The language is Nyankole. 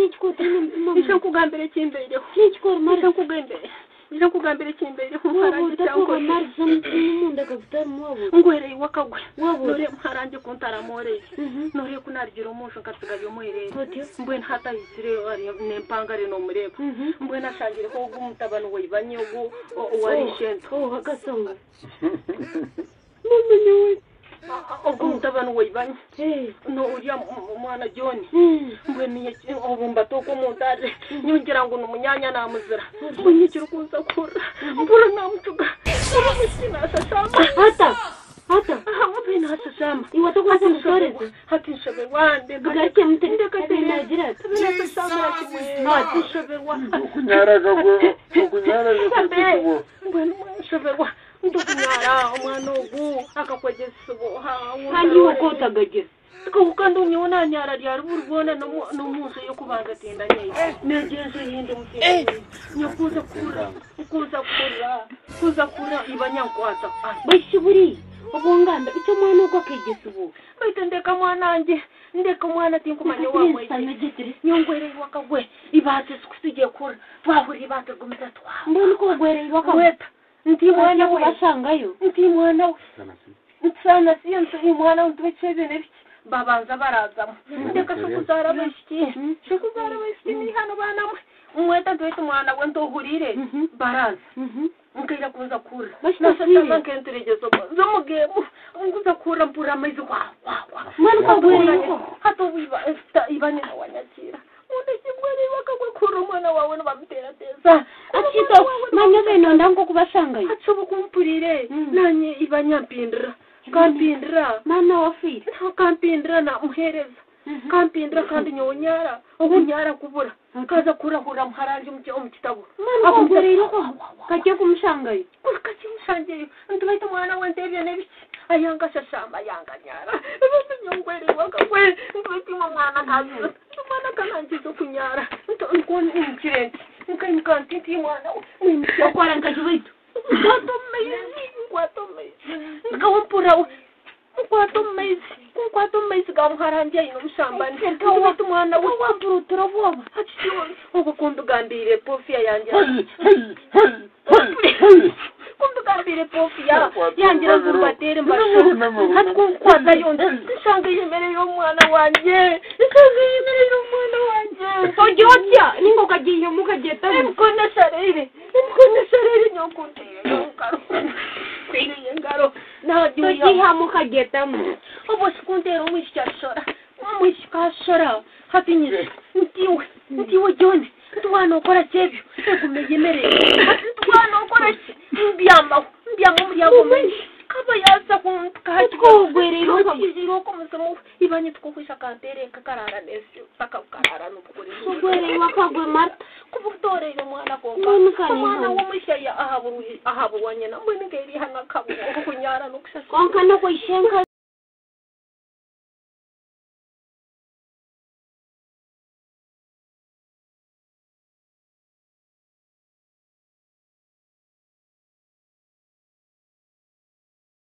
N'eki otaine mutima Ije murungi? nkugambire ekimbaireho. N'eki ori Ije Mariza? nkugambire. Ije nkugambire ekimbaireho Waaba muharangye otakuba ekyankozire. Mariza omutima omunda gutarimu waaba ota? Ngwere iwe akagwe. Waaba ota? Noreeba muharangye ku ntaramworeire. Mhm. Noreeba ku naarugire omu nju nkatsigayo omwereere. Otyo? Mbwenu hati ahikire ari n'empangare noomureeba. Mbwenu ashangireho ogu mutabani wa ibanye ogu owari Oh, ishento. oh, akasonga. Mama nyowe. Ogu mutabani wa ibanye. Hey. No uriya mwana John. Mbwenu nyowe obu mbata okwo omuntu ari. Nyowe ngira ngu ni munyaanya naamuzira. Mbwenu ekirikunza kuhurira, mpurira naamucuga. Mpurira omwishiki naashashamba. Ata! Ata! Mbwenu naashashamba. Iwe Hati tokubaasa nshoberwa, kutooreza? hati nshoberwa ndeka Bigarukye mute. ndeka Abe Tereza. naagira ati. Abe naashashambira kimwe. Ati. Nshoberwa. Okunyaraga gwe okunyaraga Abe, kwegye mbwenu nshoberwa. Ndokunyara omwana ogu akakwegyesa Kandi iwe okotagagira. Kandi nyowe nanyara ryari buri bwona n'omunju ey'okubanza tindanyayo. Negyo enju eyindi mutindanyayo. Nyowe kuza kuhurira, kuza kuhurira, kuza kuhurira iba nyankwata. Baitu buri obwongamba icyo omwana ogwo akegyesibwa. Baitu ndeka mwana wangye, ndeka omwana tinkumanya owamwegyesa. Nekatirensitanyogyetere. Nyowe ngwereirwe akagwe, ibaati sikusigiye kuhurira, twahurira ibaati rigumiza twa. Mbwenu ko ogwereirwe akagwe. Mweta, nti mwana we, bashangayo. nti mwana we. Ntsana siyo nti mwana we ntube ebyo n'ebiki babanza barazamu. Ndeka shokuzara abaishiki, shokuzara abaishiki ni hano baana mwe. Mweta ntwete omwana we ntohurire, baraza. Nkaira kunza kuhurira. Bashitasiire. Nashashamba nk'enturegye z'omugemu. Nkuza kuhurira mpurira amaizi kwa kwa kwa. Mbwenu ko ogwereirwe. Hati obu iba iba nyina wanyakira. Undekigwereirwe akagwe kuhurira omwana wawe nibamuteerateeza. Akito manya benonda nko kubashangayo. Hati obu kumpurire nanye iba nyampindira. Kampindira. Mana wafiire. Kampindira namuheereza. Kampindira kandi nyowe nyara. Obu nyara kubura. Kaza kurahurira muharangye omu kitabo. Mbwenu ko ogwereirwe ko kakye kumushangayo. Kakimushangeyo. Ntubaite omwana we ntebyo n'ebiki. Ayanga shashamba ayanga nyara. Ebintu nyongwereirwe akagwe. Ntubaite omwana kazi. Omwana kanangiza okunyara. Nkire nti. Nka nti nti mwana we. Mwimusya. Okwara nkaji baitu. Nkwata omu maizi. Nkwata omu maizi. Nkawampura nkwata omu maizi. Nkwata omu maizi ga muharangye aine omushambani. Ntubaite omwana we. Wampurutira obwoba. Obwo kumbigambiire pofiya yange. Hey hey hey hey hey. Kumbigambiire pofiya yangira ngu mbateere mbasho. Hati kunkwatayo nti nshanga eyemerere omwana wangye. Nshanga eyemerere omwana wangye. Ogira otya ninga okagiihamu okagyetamu. Emikono eshareire. Emikono eshareire nyokunteire engaro. Kwiriye engaro. Nagiihamu. Togiihamu okagyetamu. Obwo sikunteera omwishiki ashora. Omwishiki ashora. Hati nyine ntiwe ntiwe John ntiwana okora kyebyo egume yemerere. Hati ntiwana okora ki mbyamaho mbyama omuryango mwingi. Kaba yaza Ko ogwereirwe akagwe. kunkahakiroko omuzimu we ibanye tukuhwisha kanteere nkakarara n'esi paka kukarara n'obukore. Ogwereirwe akagwe Marta. Kuba utoreire omwana konka. Mbwenu kare Omwana hano. w'omwishiki ahaburwa nyina mbwenu nkeeriha nakabwo okunyara n'okushasha. Konka n'okweishenka.